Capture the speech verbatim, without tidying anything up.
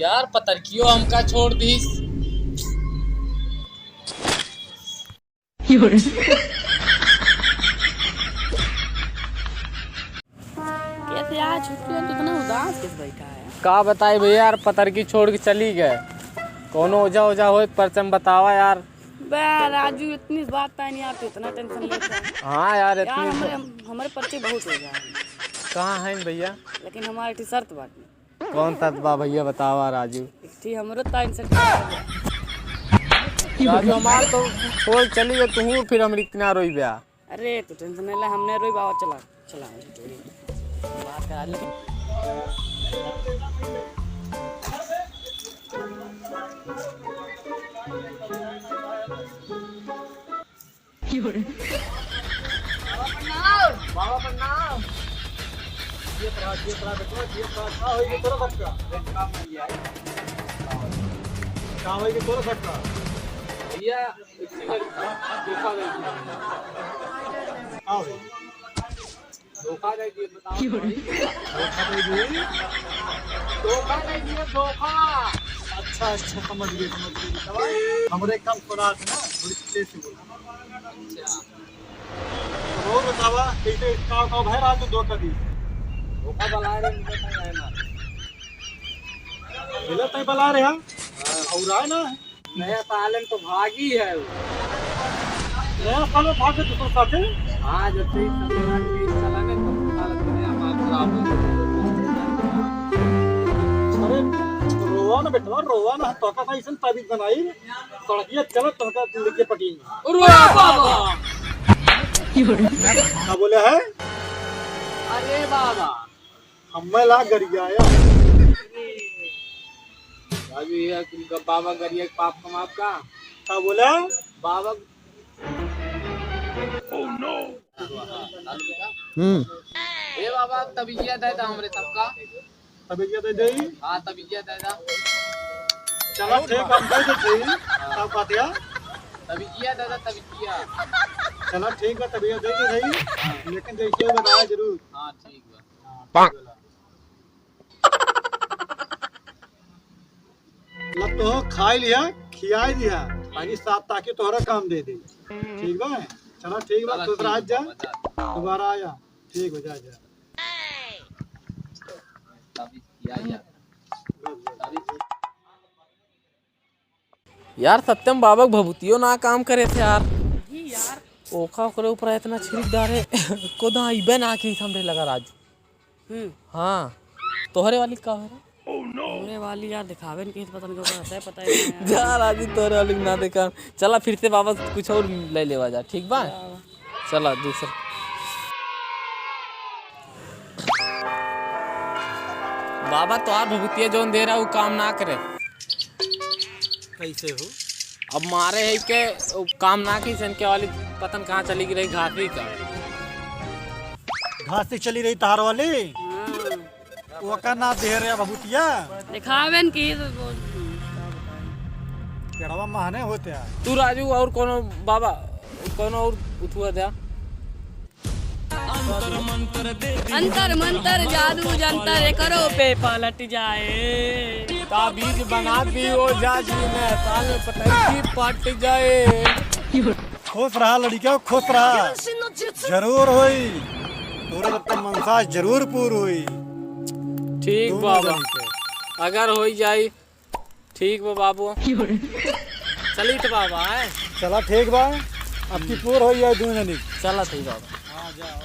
यार, पतरकियो हमका छोड़ दीस। कैसे आज छुट्टी है तो इतना उदास कैसे बैठा है? का बताई भैया यार, पतरकी छोड़ के चली गए। कौनो ओझा ओझा होए तो परचम बतावा यार। बे राजू, इतनी बात ताई नहीं, आप इतना tension लेते हैं। हाँ यार, यार, इतनी हमरे, हमरे पर्चे बहुत हो गए हैं। कहाँ हैं भैया? लेकिन हमारे एक शर्त बाटे। कौन शर्त बा भैया, बतावा राजू। एक ठी हमरो ताई से राजू, हमार तो छोड़ चली गए, तू फिर हमरी इतना रोई बे। अरे, तू tension नहीं ले, हमने रोई बाबा, चला, चला, बात करा ले। बाबा प्रणाम। बाबा प्रणाम। जियत रहा, जियत रहा बेटवा, जियत रहा। का होई गे तोरा सबका? का होई गे तोरा सबका? भैया, एक second, धोखा दे दिया। का होई? धोखा दे दिए, बताओ भाई। धोखा दे दिए? धोखा दे दिए, धोखा। अच्छा, अच्छा, समझ गए, समझ गए। तब हमरे काम थोड़ा है ना, थोड़ी तेज से बोलो। अच्छा। तो वो बतावा, कैसे इसका, का भाई रात में धोखा दी? धोखा बला रहे, मुझे नहीं आया ना। मिला तय बला रहे हैं। हाँ। और आए ना। नया साल में तो भागी है वो। नया साल में भागे दूसरे साथे? हाँ, जब से इस ससुराल में चला गया, तो साला दुनिया मार खराब हो गई। अरे, रोवा ना बेटवा, रोवा ना, तोका का ऐसन ताबीज बनाई, सड़किया चलत तोका लेके पटी। अरे बाबा! का बोले है? अरे बाबा! हम्मे ला गरियाया। अभी ये तुमका बाबा गरिया के पाप कमाब का? का बोला? बाबा। हम्म। ए बाबा, तबीजिया दे दा हमरे सबका। तबीजिया दे दे? हाँ, तबीजिया दे दा। चला, ठीक, हम दे दे दे। हाँ। तब बात या? तबीजिया दे दा, तबीजिया। चला, ठीक बा, तबीजिया दे दे दे। लेकिन जैसे बताया जरूर। हाँ, ठीक बा। मतलब तो खाई लिया, खियाई दिया, ताकि सात ताकि तोहरा काम दे दे। ठीक बा? चला ठीक बा, चला, खुश ठीक रह बा, जा। बता। दोबारा आया। ठीक हो जा, जा। तभी खिया जा। तभी यार, सत्यम बाबा के भभूतियो ना काम करे थे यार। जी यार। ओखा ओकरे ऊपर इतना छिड़क डारे, को दाइबे ना की हमरे लगा राजू। हम्म। हाँ, तोहरे वाली का हो रे? हमरे वाली यार दिखावे न कहीं से पता नहीं क्या होता है, पता ही नहीं यार। जा राजू, तोहरे वाली ना देखा। चला फिर से बाबा कुछ और ले लेवा जा, ठीक बा? हाँ। चला दूसरा। बाबा, तोहार भभूतिया जौन दे रहा, उ काम ना करे। कैसे हो? अब मारे है के उ काम ना की, सन के वाली पतन कहाँ चली गई रही, घास ही का। घास ही चली रही तोहार वाली? हाँ। ओका ना दे रहे भभूतिया। दिखावे न की तो वो पेड़वा महने होते हैं। तू राजू और कोनो बाबा, कोनो और उठुआ दे। अंतर मंतर जादू जंतर एकरो पे पलट जाए। ताबीज बना दी ओझा जी ने, साल में पतंगी पट जाए। खुश रहा लड़िका, खुश रहा। जरूर होई। तोरे जब तक मनसा जरूर पूर होई। ठीक दोनों बाबा। जन के। अगर होई जाई, ठीक बा बाबू। चली तो बाबा, हैं? चला ठीक बा। अब की पूर होई जाए दोनों जनी। चला ठीक बाबा। हाँ, जाओ।